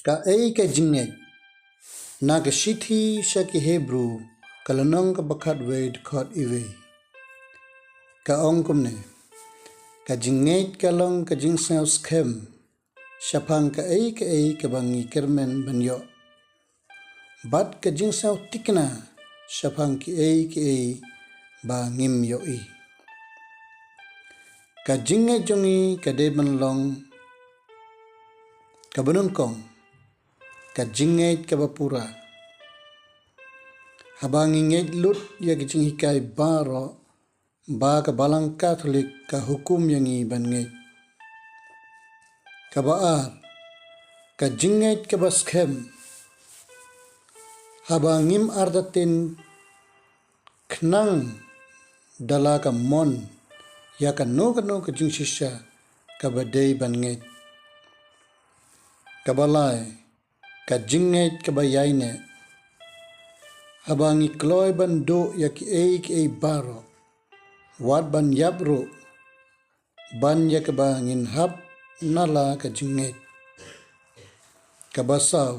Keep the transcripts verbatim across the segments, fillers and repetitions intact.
Kaei ka jingngeit? Na ka shithi sha ki Hebru, ka lynnong kaba khatwei, dkhot iwei, ka ong kumne: Ka jingngeit ka long ka jingsngew skhem shaphang kaei kaei kaba ngi kyrmen ban ïoh, bad ka jingsngew thikna shaphang kiei kiei ba ngim ïohi. Ka jingngeit jong ngi ka dei ban long kaba nyngkong, ka jingngeit kaba pura. Haba ngi ngeit lut ïa ka jinghikai baroh ba ka Balang Katholik ka hukum ïa ngi ban ngeit. Kaba ar, ka jingngeit kaba skhem. Haba ngim artatien khnang da la ka mon ïa kano kano ka jingshisha kaba dei ban ngeit. Kaba lai, ka jingngeit kaba ïaineh. Haba ngi kloi ban duh ïa kiei kiei baroh, wat ban ïap ruh, ban ïa kaba ngin hap na la ka jingngeit. Kaba saw,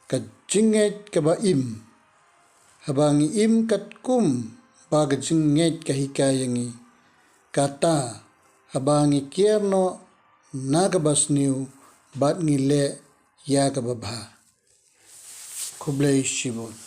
ka jingngeit kaba im. Haba ngi im katkum ba ka jingngeit ka hikai ïa ngi, kata haba ngi kiar noh na kaba sniew bad ngi leh ïa kaba bha. Khublei shibun.